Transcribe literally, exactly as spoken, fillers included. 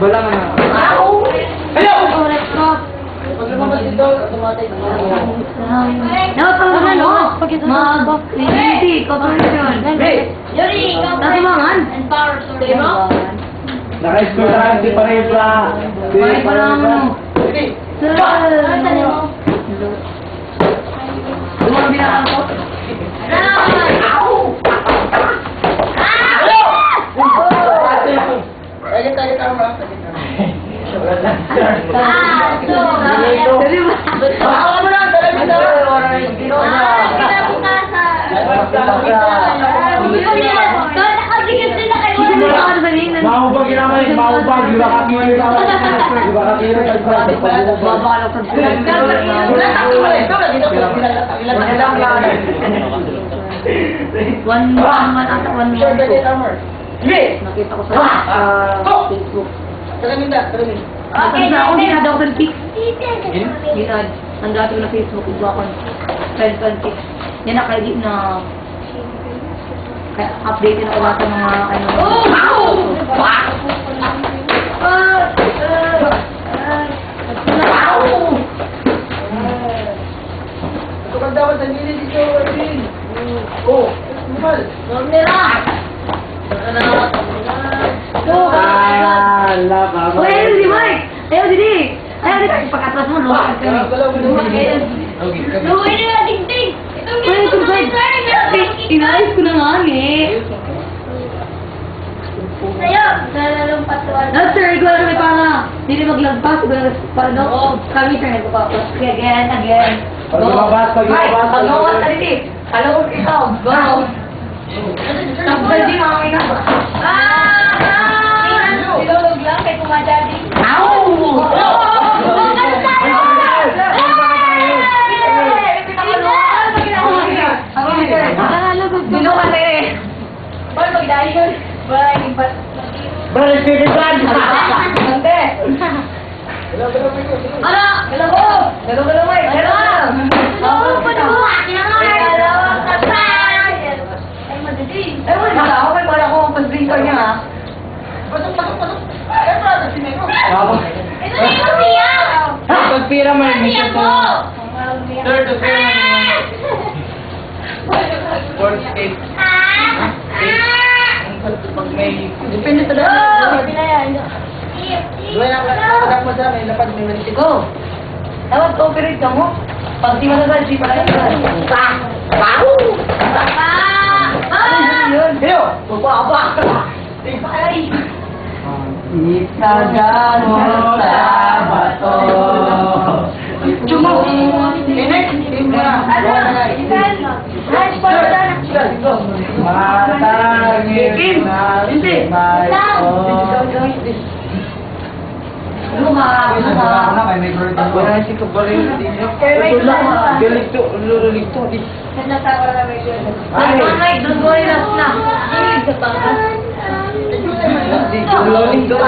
Wala na. Ayaw! Oras ko. Pag lumabas ito, automatic. Dapat pala, no? Mag-, hindi, cooperation. Hey! Yuri, cooperation and power. Naka-score tayo si Parebla. Si Parebla. Sir! Duman bilang ako. Aray! Ow! Ah! Target, target, target, target. Ah, so, ah, dali ba? Ah, ano na, dali ba? Ah, kinabukasan. Maupag yun naman, maupag, di ba ka kiri, di ba ka kiri, di ba ka kiri. One, one, one ata, one, one. Sige! Nakita ko sa, ah, Facebook. Talaga, talaga. Nakita ko, ginadaw ko sa pics. Ginad-, ang dati ko na Facebook, iba ko. Friend, friend pics. Yan, nakaidi na, kaya update na ko sa mga, ano. Oh! Wow! Wow! Wow! Ito ka dapat sa gilid dito, Erwin. Oh, normal. Normal. Ah, laba mo. Uy, ayaw didi, Mike. Ayaw didi. Ayaw didi. Pag-atras mo, luwag kami. Galaw, galaw, galaw. Luwag na, dingding. Itong Uy, itong side. Inaayos ko na nga, eh. Sayo, nalalumpat ko. No, sir, ikaw lang may panga. Dili maglagpas, ikaw lang para daw. Oo. Kami, sir, nagpapapos. Again, again. Go. Paglabas, paglabas, Ay, paglabas. Paglabas ka didi. Kala ko ikaw. Go. Tapos di kami na. Ah! Ilolog lang kay kumadadi. Ow! Dino ka na eh. Hoy, magdayon. Hoy, ibat. Balik, balik, balik. Ante. Galaw, galaw, galaw. Ara! Galaw ko! Galaw, galaw, eh. Galaw! Galaw, galaw, galaw. Ay, madali. Ay, wala na ako. May wala akong pag-drink pa niya, ha? Pasok, pasok, pasok. Ay, para sa sinay ko. Ito na yung siya. Pagpira man, Siya po. Sir, to pira man. Worst case. Pag may Depende sa dami. Duwa lang, lapad mo sa, may lapad, may maliit. Go. Dapat cooperate ka mo. Pag di mo sa, di pa rin. Sa! Wow! Sa! Ano yun? Hello! Baba, baba! Ay! Itadamo sa bato. Chumo! Inek! Inek! Matangin na. Luma, luma. Wala si Kabaril. Galing to, lolo, galing to, di. Ay, don't worry, last na. Galing to.